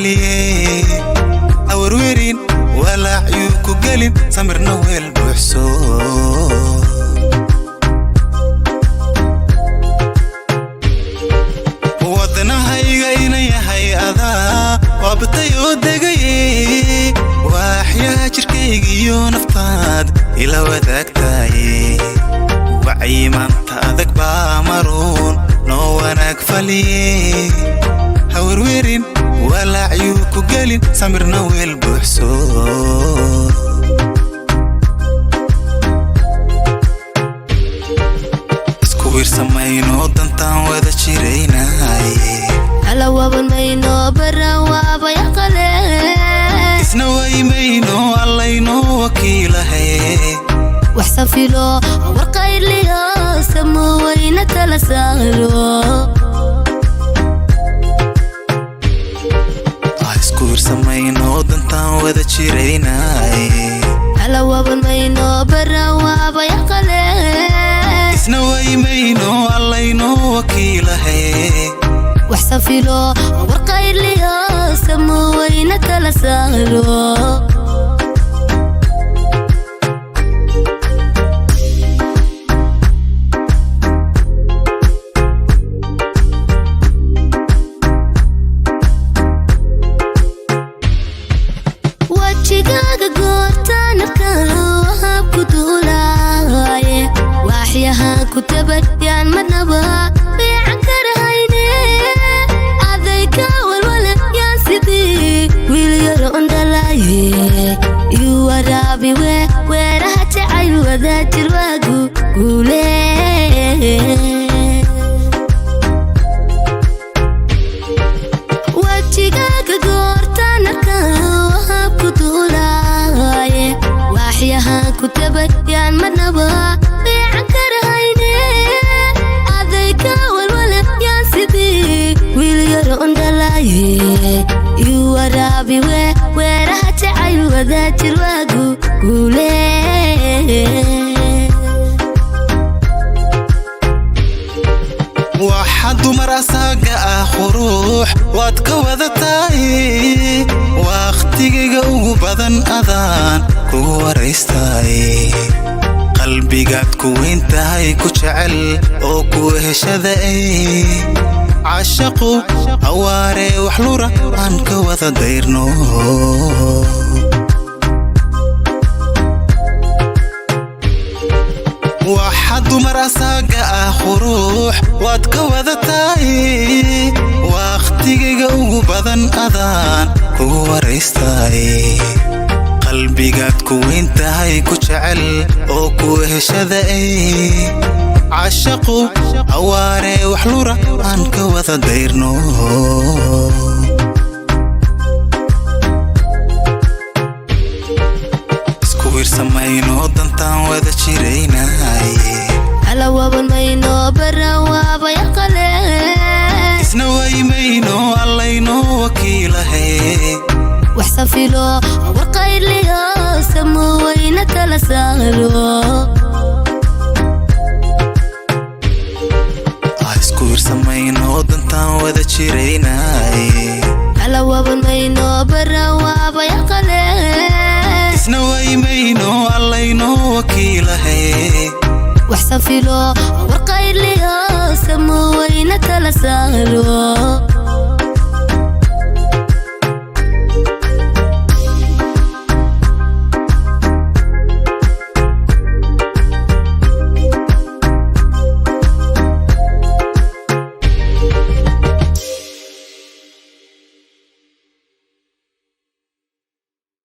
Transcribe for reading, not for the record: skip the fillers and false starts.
faliye. Hawerwerin, walaacyuu ku gelin, samirna weel buuxso. Wadnahayga ina yahay adaa waabatay oo degaye, waaxyaha jirkaygiyo naftaad ila wadaagtaye. Wacyi maanta adag baa maruun noo wanaag faliye. Hawerwerin, walaacyuu ku gelin, samirna weel buuxso. Isku wiirsamayno, dantaan wada jiraynaye. Ala waban mayno, baran waabayaqale. Isna waymayno, allaynoo wakiilahe. Waxsan filo warqayliyo, samo wayna tala saaro. Isku wiirsamayno, dantaan wada jiraynaye. Ala waban mayno, baran waabayaqale. Isna waymayno, allaynoo wakiilahe. Waxsan filo warqayliyo, samo wayna tala saaro. Wajigaaga goortaan arkaan wahaab ku duulaaye, waaxyahaan ku tabad yaan marnaba fiican karahayne. Adayka walwale yaan sidii wiil yaro undhalaaye, iu waraabi we weeraha jacayl wadaajir waagu guule. Wajigaaga goortaan arkaan wahaab ku duulaaye, waaxyahaan ku tabad yaan marnaba fiican karahayne. Adayka walwale yaan sidii wiil yaro undhalaaye, iu waraabi we weeraha jacayl wadaajir waagu guule. Waxa dumar asaaga ah quruux waad ka wadataay, wakhtigayga ugu badan adaan kugu waraystay. Qalbigaad ku weyn tahay, ku jecel oo ku heshada ay cashaqu awaaree, wax lura aan ka wada dayrno. Waxa dumar asaaga ah quruux waad ka wadataay, wakhtigayga ugu badan adaan kugu waraystay. Qalbigaad ku weyn tahay, ku jecel oo ku heshada ay cashaqu awaaree, wax lura aan ka wada dayrno. Isku wiirsamayno, dantaan wada jiraynaye. Ala waban mayno, baran waabayaqale. Isna waymayno, allaynoo wakiilahe. Waxsan filo warqayliyo, samo wayna tala saaro. Isku wiirsamayno, dantaan wada jiraynaye. Ala waban mayno, baran waabayaqale. Isna waymayno, allaynoo wakiilahe. Waxsan filo warqayliyo, samo wayna tala saaro.